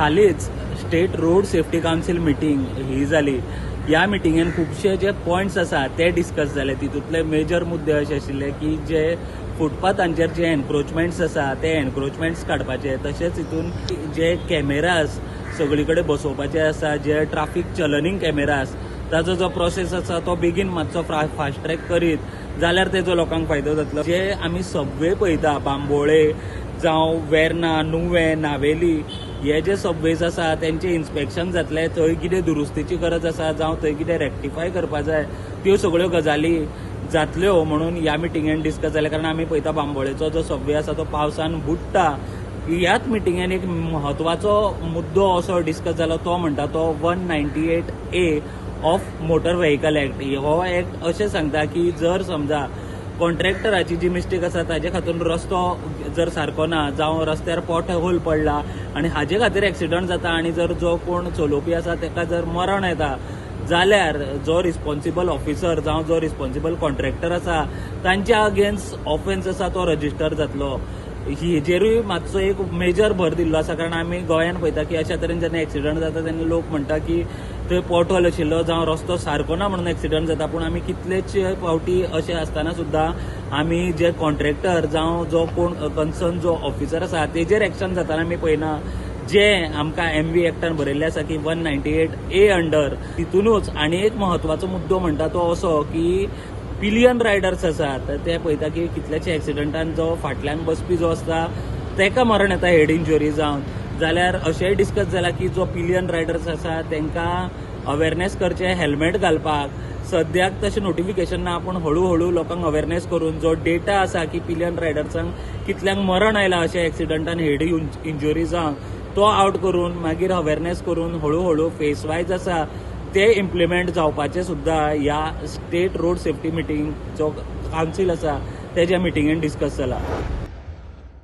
हालींच State Road Safety Council meeting ही जाली. ह्या मिटिंगेन खुबशे जे पॉयंट्स आसा ते डिस्कस जाले. तितूंतले मेजर मुद्दे अशे आशिल्ले की जे फुटपाथांचेर जे एनक्रोचमेंट्स आसा ते एनक्रोचमेंट्स काडपाचे, तशेंच हितून जे कॅमेराज सगळी कडेन बसोवपाचे आसा, जे ट्राफीक चलनींग कॅमेराज, ताजो जो प्रोसेस आसा तो बेगीन मातसो फास्ट ट्रॅक करीत जाल्यार तेजो लोकांक फायदो जातलो. जे आमी सबवे पळयता, बांबोळे जावं वेर्ना, नुवें, नावेली, हे जे सबवेज आसा तेंचे इन्स्पेक्शन जातलें. थंय कितें दुरुस्तीची गरज आसा जावं थंय कितें रेक्टिफाय करपा जाय, त्यो सगळ्यो गजाली जातल्यो म्हणून ह्या मिटिंगेन डिस्कस जालें. कारण आमी पळयता, बांबोळेचो जो सबवे आसा तो पावसान बुडटा. ह्याच मिटिंगेन एक म्हत्वाचो मुद्दो असो डिस्कस जालो, तो म्हणटा तो 198A of Motor Vehicle Act. हो एक्ट अशें सांगता की जर समजा कॉन्ट्रॅक्टराची जी मिस्टेक आसा ताजे खातीर रस्तो जर सारको ना जावं रस्त्यार पोट होल पडला आनी हाजे खातीर एक्सिडंट जाता आनी जर जो कोण चलोवपी आसा ताका जर मरण येता जाल्यार जो रिस्पॉन्सिबल ऑफिसर जावं जो रिस्पॉन्सिबल कॉन्ट्रॅक्टर आसा तांच्या अगेन्स्ट ऑफेन्स आसा तो रजिस्टर जातलो. हेजेरूय मातसो एक मेजर भर दिल्लो आसा, कारण आमी गोंयान पळयता की अशा तरेन जेन्ना एक्सिडंट जाता तेन्ना लोक म्हणटा की थंय पोटहोल आशिल्लो जावं रस्तो सारको ना म्हणून एक्सिडंट जाता. पूण आमी कितलेच फावटी अशें आसतना सुद्दां आमी जे कॉन्ट्रॅक्टर जावं जो कोण कन्सर्न जो ऑफिसर आसा तेजेर एक्शन जाताना आमी पळयना, जे आमकां एमव्ही एक्टान बरयल्लें आसा की 198A under. तितूनच आनी एक म्हत्वाचो मुद्दो म्हणटा तो असो की पिलियन रायडर्स आसात, ते पळयता की कितल्याशे एक्सिडंटान जो फाटल्यान बसपी जो आसता ताका मरण येता हेड इंजुरी जावन. जाल्यार अशेंय डिस्कस जाला की जो पिलियन रायडर्स आसा तांकां अवेरनेस करचें हेल्मेट घालपाक. सद्याक तशें नोटिफिकेशन ना, पूण हळू हळू लोकांक अवेरनेस करून जो डेटा आसा की पिलियन रायडर्सांक कितल्यांक मरण आयलां अशें एक्सिडंटान हेड इंजुरी जावन, तो आवट करून मागीर अवेरनेस करून हळू हळू फेस वायज आसा ते इम्प्लिमेंट जावपाचे सुद्दां ह्या स्टेट रोड सेफ्टी मिटींग जो कावन्सील आसा तेज्या मिटिंगेन डिस्कस जाला.